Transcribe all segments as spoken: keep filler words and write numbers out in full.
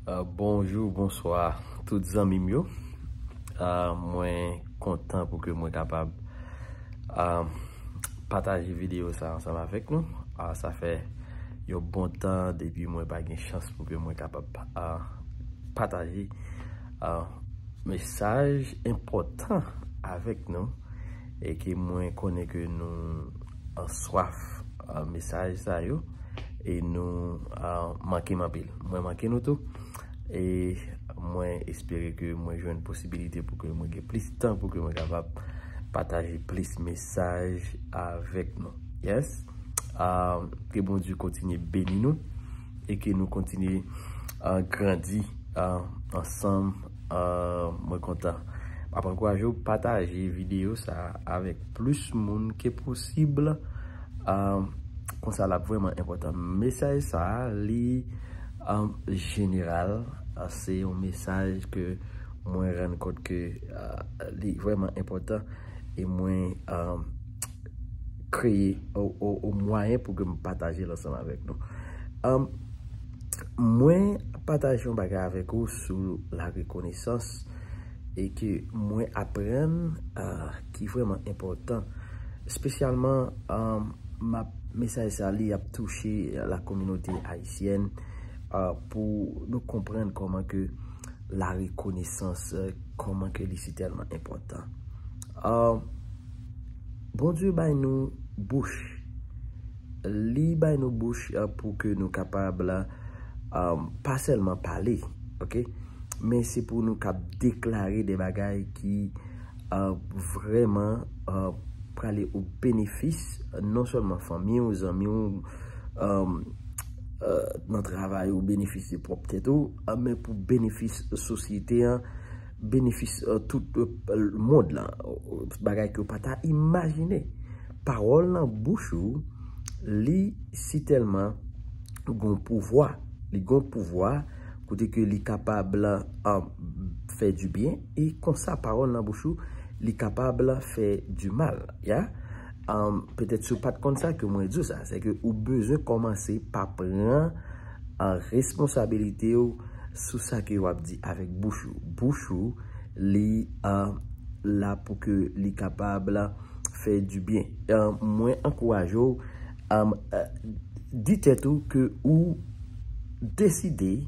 Uh, bonjou, bonswa tout zanmi m yo. Uh, mwen kontan pou ke mwen kapab uh, pataje videyo sa ansanm avèk nou. Uh, sa fè yon bon tan depi mwen pa gen chans pou ke mwen kapab uh, pataje uh, mesaj enpòtan avèk nou e ke mwen konnen ke nou an swaf uh, mesaj sa yo e nou uh, manke m anpil. Mwen manke nou tou. E mwen espere ke mwen jwenn posibilite pou ke mwen gen plis tan pou ke mwen kapab pataje plis mesaj avèk nou. Yes. Uh, ke Bondye kontinye beni nou e ke nou kontinye uh, grandi uh, ansanm. Uh, mwen kontan. M ap ankouraje w pataje videyo sa avèk plis moun ke posib. Uh, konsa l ap vrèman enpòtan. Mesaj sa li um, jeneral, uh, se yon mesaj ke mwen rann kont ke uh, li vrèman enpòtan e mwen um, kreye o, o, o mwayen pou ke m pataje l ansanm avèk nou. Um, mwen pataje yon bagay avèk ou sou la rekonesans e ke mwen aprann uh, ki vrèman enpòtan. Espesyalman, um, mesaj sa li ap touche la kominote ayisyèn uh, pou nou konprann kòman ke la rekonesans, uh, kòman ke li si tèlman enpòtan. Uh, Bondye bay nou bouch. Li bay nou bouch uh, pou ke nou kapab uh, pa sèlman pale, ok? Men se pou nou kab deklare de bagay ki uh, vrèman uh, prale o benefis uh, non sèlman fanmi w, zanmi w, um, uh, nan travay ou, benefis de pwòp tèt ou, uh, men pou benefis sosyete an, benefis uh, tout uh, mond lan, bagay ke w pa ta imajine. Pawòl nan bouch ou, li si tèlman gon pouvwa, li gon pouvwa kote ke li kapab uh, fè du byen e konsa pawòl nan bouch ou li kapab fè du mal. Ya, um, petèt si w pa t konn sa ke mwen di w sa, se ke ou bezwen kòmanse pa pran uh, responsabilite w sou sa ke w ap di avèk bouch ou. Bouch ou li uh, la pou ke li kapab fè du byen. Uh, mwen ankouraje w um, uh, di tèt ou ke ou deside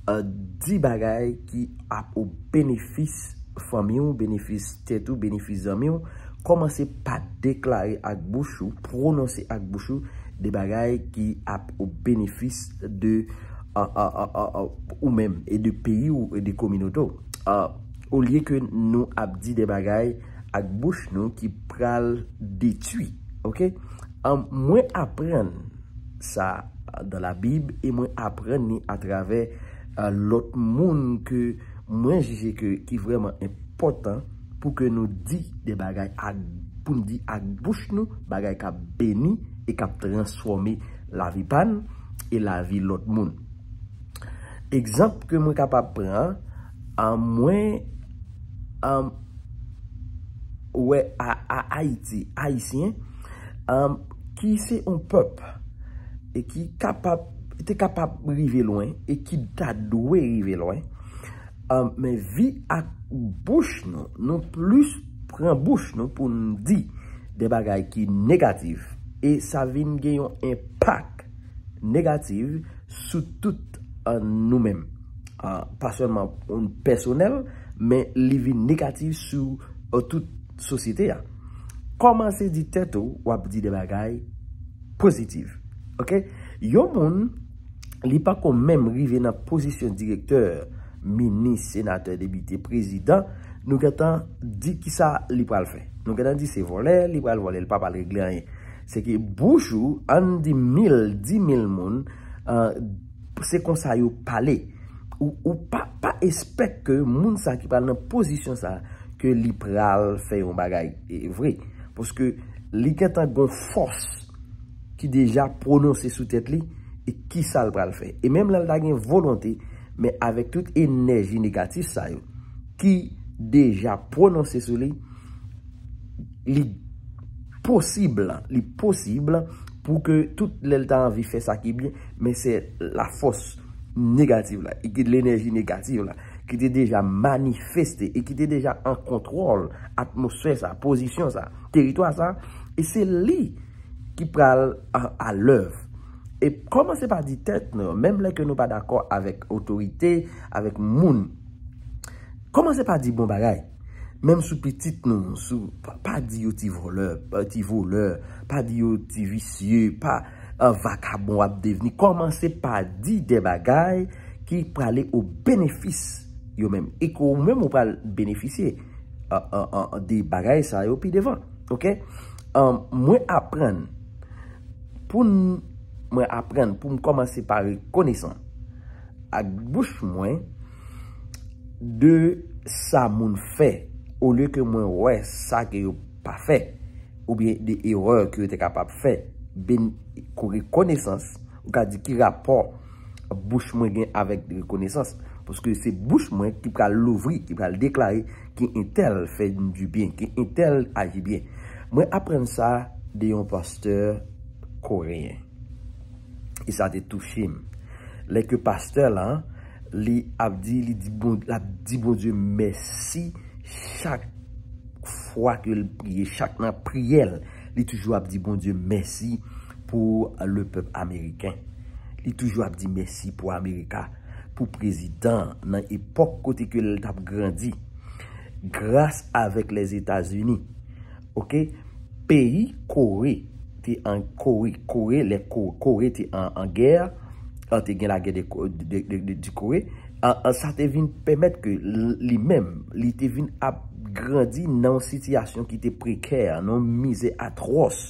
uh, di bagay ki ap o benefis fanmi w, benefis tèt ou, benefis zanmi w. Kòmanse pa deklare ak bouch ou, pwononse ak bouch ou de bagay ki ap o benefis de uh, uh, uh, uh, uh, ou menm e de peyi w e de kominote w. Uh, olye ke nou ap di de bagay ak bouch nou ki pral detwi. Ok? Um, mwen aprann sa dan la Bib e mwen aprann li atravè uh, lòt moun ke mwen jije ke ki vrèman enpòtan pou ke nou di de bagay ak pou n di ak bouch nou bagay k ap beni e k ap transfòme lavi pa n e lavi lòt moun. Egzanp ke mwen kapab pran an, mwen an, wè a, a Ayiti, Ayisyen, an, ki se yon pèp e ki kapab, te kapab rive lwen e ki ta dwe rive lwen. An, men vi ak bouch nou, nou plis pran bouch nou pou n di de bagay ki negatif e sa vin gen yon enpak negatif sou tout an, nou menm. An, pa sèlman pèsonèl, men li vin negatif sou an, tout sosyete a. Kòmanse di tèt ou w ap di de bagay pozitif. Ok? Yon moun, li pako menm rive nan pozisyon direktè, minis, senatè, depite, prezidan, nou gentan di kisa li pral fè. Nou gentan di se vòlè, li pral vòlè, li pa pral regle anyen. Se ke bouch ou, ann di mil, di mil moun, an, se konsa yo pale. Ou, ou pa, pa espèk ke moun sa ki pral nan pozisyon sa, ke li pral fè yon bagay e, vre. Paske li gentan gon fòs ki deja pwononse sou tèt li e kisa l pral fè. E menm lè l ta gen volonte, men avèk tout enèji negatif sa yo ki deja pwononse sou li, li posib, li posib pou ke tout lè l ta anvi fè sa ki byen, men se lafòs negatif la, e ki lenèji negatif la, ki te deja manifeste e ki te deja an kontwòl atmosfè sa, pozisyon sa, teritwa sa, e se li ki pral a, a lèv. E kòmanse pa di tèt nou, menm lè ke nou pa dakò avèk otorite, avèk moun, kòmanse pa di bon bagay. Menm sou pitit nou, sou, pa, pa di yo ti vòlè, pa ti vòlè, pa di yo ti visye, pa, ah, vakabon w ap devni. Kòmanse pa di de bagay ki prale o benefis yo menm. E ke ou menm ou pral benefisye, ah, ah, ah, de bagay sa yo pi devan. Oke? Ah, mwen aprann, pou n, mwen aprann pou m kòmanse pa rekonesan ak bouch mwen de sa moun fè, olye ke mwen wè sa ke yo pa fè, oubyen de erè ke yo te kapab fè. Ben, ko rekonesans, ou ka di ki rapò bouch mwen gen avèk rekonesans. Paske se bouch mwen ki pral louvri, ki pral deklare ki entèl fè m di byen, ki entèl aji byen. Mwen aprann sa de yon pastè koreyen. E sa te touche m. Lè ke pastè la, li ap di, li di bon, l ap di Bondye mèsi chak fwa ke l priye, chak nan priyè l, li toujou ap di Bondye mèsi pou le pèp ameriken. Li toujou ap di mèsi pou Amerika, pou prezidan nan epòk kote ke l t ap grandi. Gras avèk Lèzetazini. Oke? Peyi Kore te an Kore, Kore, lè Ko-, Kore te an, an gè, an te gen lagè de, Ko- de, de, de, di Kore, an, an, sa te vin pèmèt ke l- li menm, li te vin ap grandi nan yon sitiyasyon ki te prekè, nan yon mizè atwòs.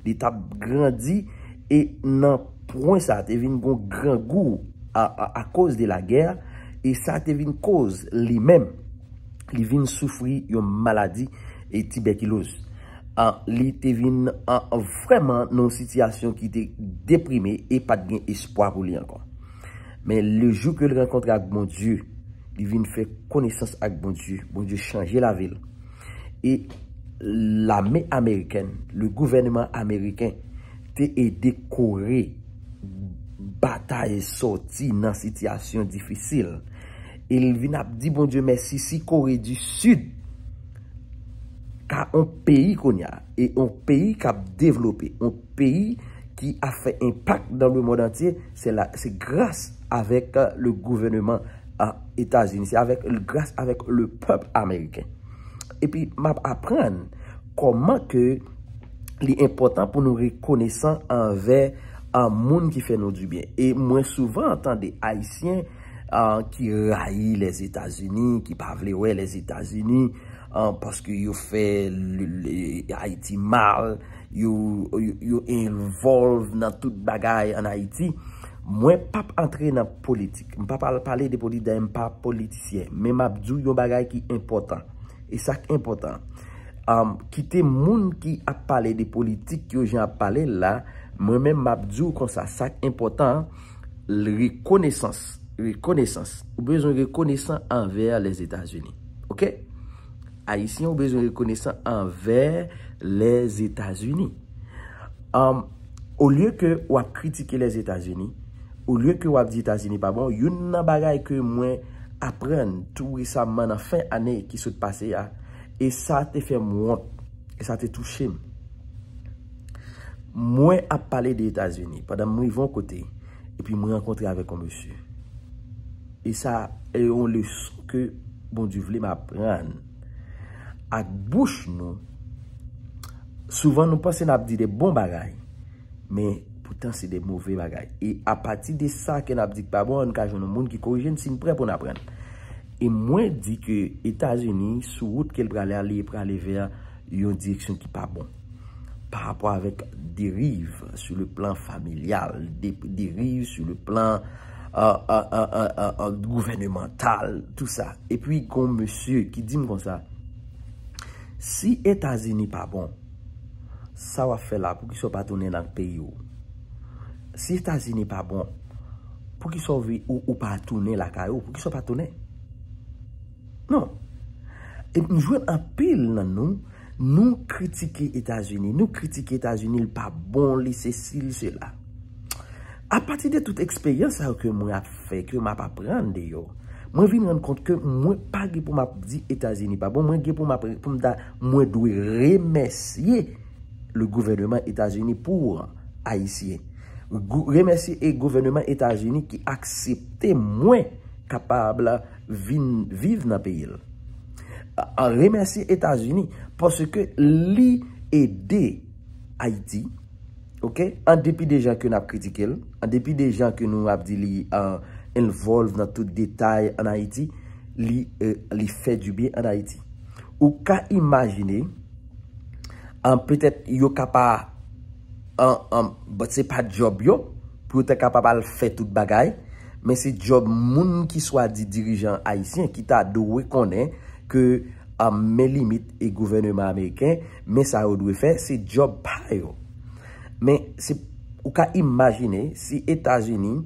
Li t ap grandi e nan pwen sa te vin gon grangou a, a, akoz de lagè, e sa te vin koz li menm, li vin soufri yon maladi e tibèkiloz. Ah, li te vin, ah, vrèman nan yon sitiyasyon ki te deprime e pa t gen espwa pou li ankò. Men le jou ke l rankontre ak Bondye, li vin fè konesans ak Bondye, Bondye chanje lavi l. E lame amerikèn, le gouvènman ameriken te ede Kore batay sòti nan sitiyasyon difisil. E l vin ap di Bondye mèsi si Kore di Sid ka yon peyi kounye a, e yon peyi k ap devlope, yon peyi ki ap fè enpak dans le monde entier, se la, se gras avèk, euh, le gouvènman, euh, Etazini, se avèk, gras avèk le pèp ameriken. Epi m ap aprann kòman ke li enpòtan pou nou rekonesan anvè, a, moun ki fè nou dibyen. E mwen souvan tande Ayisyen, a, ki rayi Lèzetazini, ki pa vle wè Lèzetazini, a, paske yo fè le- le- Ayiti mal, yo, yo, yo involve nan tout bagay ann Ayiti. Mwen p ap antre nan politik. M p ap al pale de politik, dayè m pa politisyen. Men m ap di w yon bagay ki enpòtan. E sa k enpòtan, um, kite moun ki ap pale de politik yo jan ap pale l la, mwen menm m ap di w konsa, sa k enpòtan, rekonesans. Rekonesans. Ou bezwen rekonesan anvè Lèzetazini. Oke? Ayisyen, ou bezwen rekonesan anvè Lèzetazini. Um, olye ke w ap kritike Lèzetazini, olye ke w ap di Etazini pa bon, youn nan bagay ke mwen aprann tou resaman nan fen ane ki sot pase a, e sa te fè m wont, e sa te touche m. Mwen ap pale de Etazini pandan m rive yon kote, epi mwen rankontre avèk yon mesye. E sa e yon leson ke Bondye vle m aprann. Ak bouch nou, souvan nou panse n ap di de bon bagay, men poutan se de move bagay. E apati de sa ke n ap di k pa bon, nou ka jwenn yon moun ki korije n si n prè pou n aprann. E mwen di ke Etazini, sou wout ke l prale a, li prale vè yon direksyon ki pa bon. Pa rapò avèk deriv sou le plan familyal, de- deriv sou le plan, euh, euh, euh, euh, euh, euh, gouvènemantal, tou sa. Epi, gon mesye ki di m konsa, si Etazini pa bon, sa w ap fè la, poukisa w pa tounen nan peyi w? Si Etazini pa bon, poukisa w vi- ou, ou pa tounen lakay ou? Poukisa w pa tounen? Non. E m jwenn anpil nan nou, nou kritike Etazini, nou kritike Etazini, l pa bon, li sesi, li sela. Apati de tout eksperyans sa yo ke mwen ap fè, ke m ap aprann de yo, mwen vin rann kont ke mwen pa gen pou m ap di Etazini pa bon, mwen gen pou m ap, pou m ta, mwen dwe remèsye le gouvènman Etazini pou Ayisyen. Gou-, remèsye e gouvènman Etazini ki aksepte mwen kapab vin viv nan peyi l. A, a, remèsye Etazini paske li ede Ayiti, ok? An depi de jan ke n ap kritike l, an depi de jan ke nou ap di li, a, involve nan tout detay an Ayiti, li, e, li fè du byen an Ayiti. Ou ka imajine, an, petèt yo ka pa, an, an, but se pa djòb yo, pou yo ta kapab al fè tout bagay, men se djòb moun ki swa di dirijan ayisyen ki ta dwe konnen ke, a, men limit e gouvènman ameriken, men sa yo dwe fè, se djòb pa yo. Men se, ou ka imajine si Etazini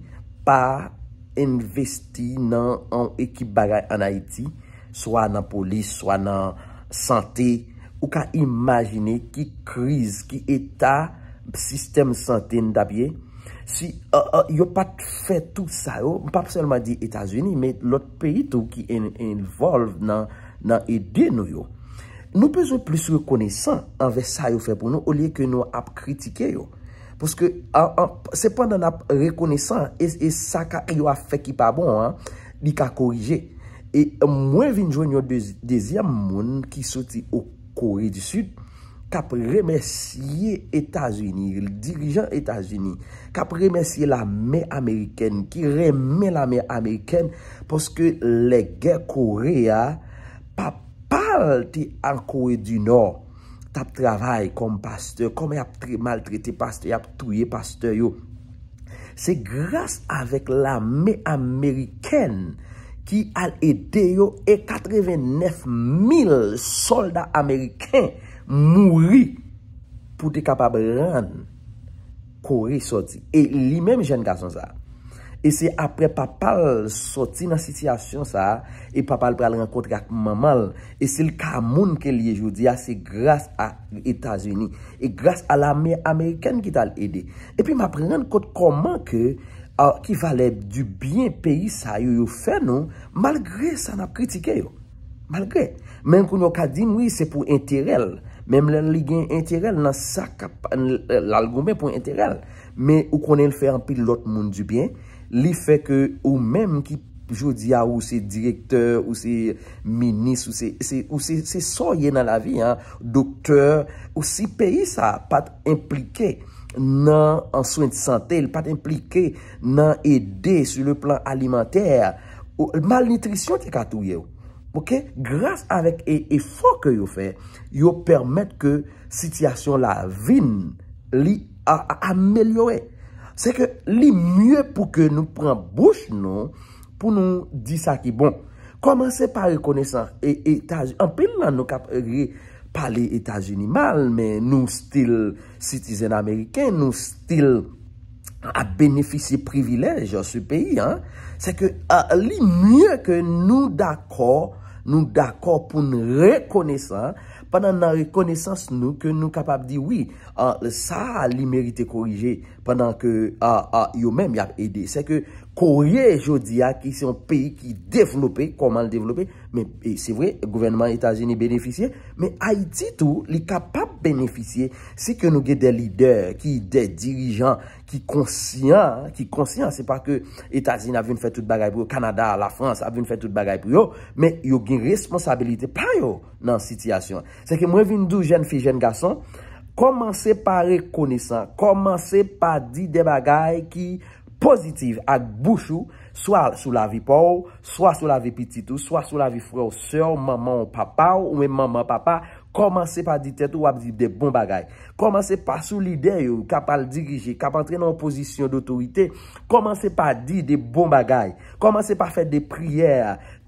pa envesti nan yon ekip bagay an Ayiti, swa nan polis, swa nan sante, ou ka imajine ki kriz, ki eta sistèm sante n t ap ye. Si, a, a, yo pa t fè tout sa yo, m p ap sèlman di Etazini, men lòt peyi tou ki en-, involve nan, nan ede nou yo. Nou bezwen plis rekonesan anvè sa yo fè pou nou, olye ke nou ap kritike yo. Paske, a, a, se pandan n ap rekonesan, e, e sa ka, yo ap fè ki pa bon an, li ka korije. E mwen vin jwenn yon dezi-, dezyèm moun ki soti o Kore di Sid, k ap remèsye Etazini, dirijan Etazini, k ap remèsye lame amerikèn, ki renmen lame amerikèn, paske lègè Kore a, papa l te an Kore di Nò, t ap travay kòm pastè, kòman y ap tre-, maltrete pastè, y ap touye pastè yo. Se gras avèk lame amerikèn ki al ede yo e katrevennnèf mil sòlda ameriken mouri pou te kapab rann Kore sòti. E li menm jèn gason sa a. E se apre papa l sòti nan sitiyasyon sa a, e papa l pral rankontre ak manman l. E se l ka moun ke l ye jodi a, se gras a Etazini. E gras a lame amerikèn ki t al ede. Epi m ap rann kont kòman ke, a, ki valè di byen peyi sa yo, yo fè nou, malgre sa n ap kritike yo. Malgre. Men kounye a w ka di m, wi, se pou enterè l. Menm lè li gen enterè l nan sa k ap, l al goumen pou enterè l. Men ou konnen l fè anpil lòt moun di byen. Li fè ke ou menm ki jodi a ou se direktè, ou se minis, ou se, se, ou se, se sa w ye nan lavi a, doktè, ou si peyi sa pa t enplike nan an swen de sante, li pa t enplike nan ede sou le plan alimantè, ou, malnitrisyon te ka touye w. Ok? Gras avèk e, efò ke yo fè, yo pèmèt ke sitiyasyon lavi n li a, a, amelyore. Se ke li mye pou ke nou pran bouch nou pou nou di sa ki bon. Kòmanse pa rekonesan e, Etazini. Anpil nan nou k ap re-, pale Etazini mal, men nou still citizen ameriken, nou still ap benefisye privilèj se peyi a. Se ke, a, li mye ke nou dakò, nou dakò pou n rekonesan, pandan nan rekonesans nou ke nou kapab di wi, a, sa a li merite korije, pandan ke, a, a, yo menm y ap ede. Se ke Kore jodi a ki se yon peyi ki devlope, kòman l devlope, men, e, se vre, gouvènman Etazini benefisye, men Ayiti tou, li kapab benefisye si ke nou gen de lidè ki, de dirijan ki konsyan, ki konsyan, se pa ke Etazini ap vin fè tout bagay pou yo, Kanada, Lafrans ap vin fè tout bagay pou yo, men yo gen responsabilite pa yo nan sitiyasyon. Se ke mwen vin di w jèn fi, jèn gason, kòmanse pa rekonesan, kòmanse pa di de bagay ki pozitif ak bouch ou, swa sou lavi pa w, swa sou lavi pitit ou, swa sou lavi frè w, sè w, manman w, papa w, ou menm manman, papa, kòmanse pa di tèt ou w ap di de bon bagay. Kòmanse pa sou lidè yo k ap al dirije, k ap antre nan yon pozisyon dotorite. Kòmanse pa di de bon bagay. Kòmanse pa fè de priyè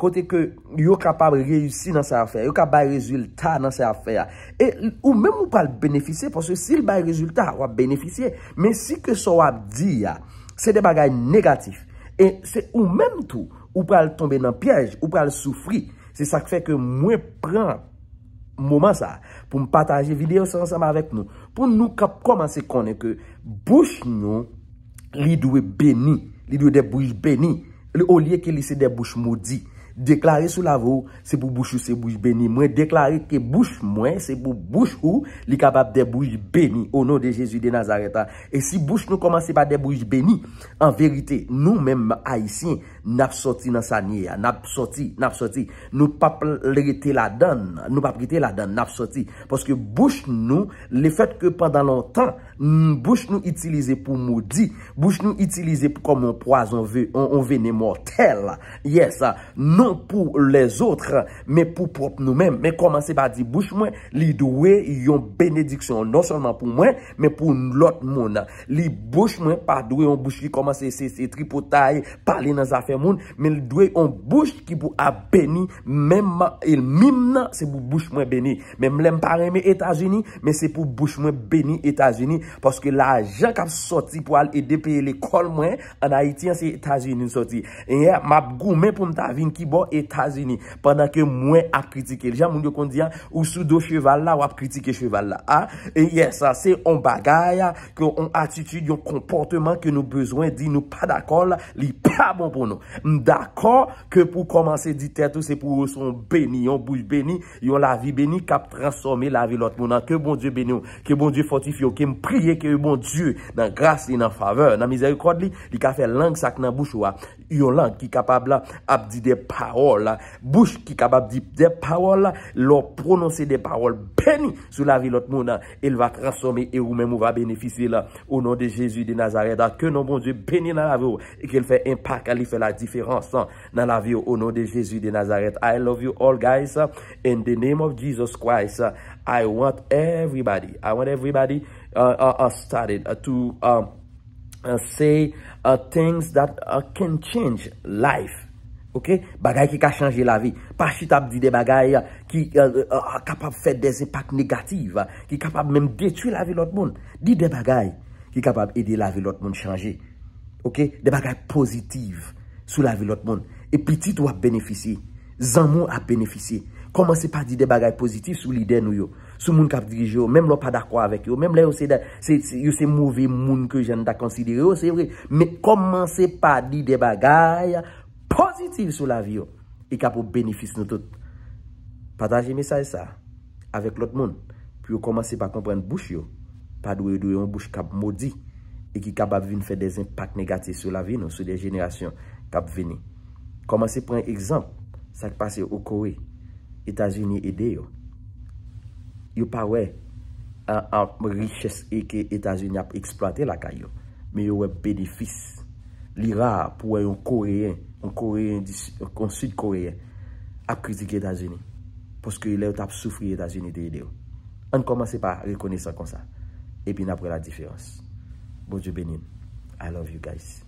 kote ke yo kapab reyisi nan sa y ap fè, yo ka bay rezilta nan sa y ap fè a. E ou menm ou pral benefisye, paske si l bay rezilta, w ap benefisye. Men si ke sa w ap di a, se de bagay negatif, e se ou menm tou, ou pral tonbe nan pyèj, ou pral soufri. Se sa k fè ke mwen pran moman sa a pou m pataje videyo sa ansanm avèk nou, pou nou kap kòmanse konnen ke bouch nou Li dwe beni. Li dwe de bouch beni. Olye ke li se de bouch modi. Deklare sou lavi w, se pou bouch ou se bouch beni. Mwen deklare ke bouch mwen se pou bouch ou, li kapab de bouch beni. O non de Jezi de Nazarèt a. E si bouch nou kòmanse pa de bouch beni, an verite, nou menm Ayisyen, n ap sòti nan sa n ye a. N ap sòti, n ap sòti. Nou p ap rete ladan l. Nou p ap rete ladan l. N ap sòti. Paske bouch nou, lefètke pandan lontan, N- bouch nou itilize pou modi. Bouch nou itilize pou kòm yon pwazon, ve- yon, yon venen mòtèl. Yes, non pou lèzòt, men pou pwòp nou menm. Men kòmanse pa di bouch mwen, li dwe yon benediksyon non sèlman pou mwen, men pou lòt moun. Li bouch mwen pa dwe yon bouch ki kòmanse se, se tripotay, pale nan zafè moun, men li dwe yon bouch ki pou ap beni, menm elmi m nan, se pou bouch mwen beni. Menm lè m pa renmen Etazini, men se pou bouch mwen beni Etazini, paske lajan k ap sòti pou al ede peye lekòl mwen ann Ayiti an, se Etazini l sòti. E m ap goumen pou m ta vin kibò? Etazini. Pandan ke mwen ap kritike l. Jan moun yo konn di a, ou sou do cheval la, w ap kritike cheval la. A, e yes, sa se yon bagay, ke yon atitid, yon konpòteman ke nou bezwen di nou pa dakò l, li pa bon pou nou. M dakò ke pou kòmanse di tèt ou, se pou ou se yon beni, yon bouch beni, yon lavi beni k ap transfòme lavi lòt moun nan. Ke Bondye beni w, ke Bondye fòtifye w, ke m priye ke Bondye, nan gras li, nan favè, nan mizèrikòd li, li ka fè lang sa k nan bouch ou a, yon lang ki kapab la ap di de pawòl, bouch ki kapab di de pawòl, lè w pwononse de pawòl beni sou lavi lòt moun, e l va transfòme e ou menm ou va benefisye la. O non de Jezi de Nazarèt, ke non Bondye beni nan lavi w e ke l fè enpak li, fè la diferans nan lavi w. O non de Jezi de Nazarèt. I love you all, guys. In the name of Jesus Christ, I want everybody, I want everybody uh, uh, uh, started uh, to um, uh, say uh, things that uh, can change life. Ok? Bagay ki ka chanje lavi. Pa chita ap di de bagay uh, ki uh, uh, uh, kapab fè de enpak negatif, uh, ki kapab menm detwi lavi lòt moun. Di de bagay ki kapab ede lavi lòt moun chanje. Ok? De bagay pozitif sou lavi lòt moun. E pitit ou ap benefisye. Zanmi w ap benefisye. Kòmanse pa di de bagay pozitif sou lidè nou yo, sou moun k ap dirije yo, menm lè w pa dakò avèk yo, menm lè yo se, se, se- yo se move moun ke jan n ta konsidere yo, se vre. Men kòmanse pa di de bagay pozitif sou lavi yo e k ap o benefis nou tout. Pataje mesaj sa avèk lòt moun pou yo kòmanse pa konprann bouch yo pa dwe dwe yon bouch k ap modi e ki kapab vin fè de enpak negatif sou lavi nou, sou de jenerasyon k ap vini. Kòmanse pran egzanp sa k pase o Kore. Etazini ede yo. Yo pa wè a, a, richès e ke Etazini ap eksplwate lakay yo, men yo wè benefis. Li ra pou wè yon Koreyen, yon Koreyen di, yon Sid Koreyen ap kritike Etazini. Paske lè yo t ap soufri, Etazini te ede yo. Ann kòmanse pa rekonesan konsa. Epi n ap wè la diferans. Bondye beni n. I love you guys.